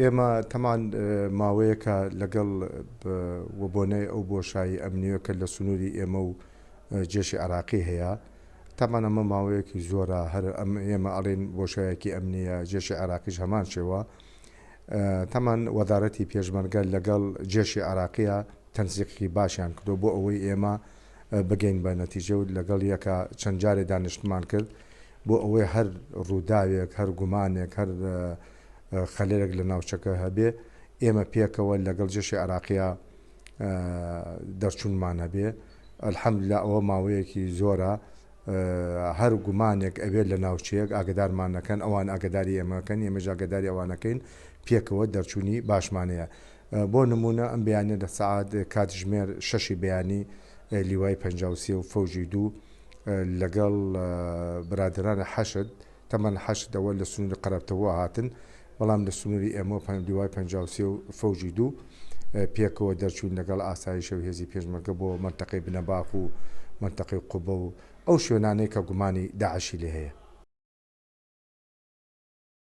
ئێمە تەمان ماوەیەکە لەگەڵ وە بۆنەی ئەو بۆشایی ئەمنییە کە لە سنووری ئێمە و جێشی عێراقی هەیە، تەمان ئەمە ماوەیەکی زۆرە هەر ئەم ئێمە ئەڵێن بۆشایەکی ئەمنییە، جێشی عێراقیش هەمان شێوە. تەمان وەزارەتی پێشمەرگە لەگەڵ جێشی عێراقیە تەنسیقی باشیان کردووە بۆ ئەوەی ئێمە بگەین بە نەتیجە و لەگەڵ یەکا چەند جارێ دانیشتمان کرد بۆ ئەوەی هەر ڕووداوێک، هەر گومانێک، هەر خەلەلێک لە ناوچەکە هەبێ ئێمە پێکەوە لەگەڵ جێشی عێراقیا دەرچوونمان هەبێ. الحمدللە ئەوە ماوەیەکی زۆرە هەر گومانێک ئەبێت لە ناوچەیەک ئاگدارمان نەکەن، ئەوان ئاگداری ئێمەکەن، ئێمەش ئاگداری ئەوانەکەین، پێکەوە دەرچوونی باشمان هەیە. بۆ نموونە ئەم بەیانیە لە سەعات کاتژمێر شەشی بەیانی لیوای 53 و فەوجی دوو لەگەڵ برادەرانی حەشد، تەمەن حەشد ئەوە لە سنووری قەرەبتەوە هاتن، بەڵام لە سنووری ئێمە لیوای 53 و فەوجی دوو پێکەوە دەرچووین لەگەڵ ئاسایشە و هێزی پێشمەرگە بۆ مەنتەقەی بنەباخ و مەنتەقەی قوبە و ئەو شوێنانەی کە گومانی داعشی لێ هەیە.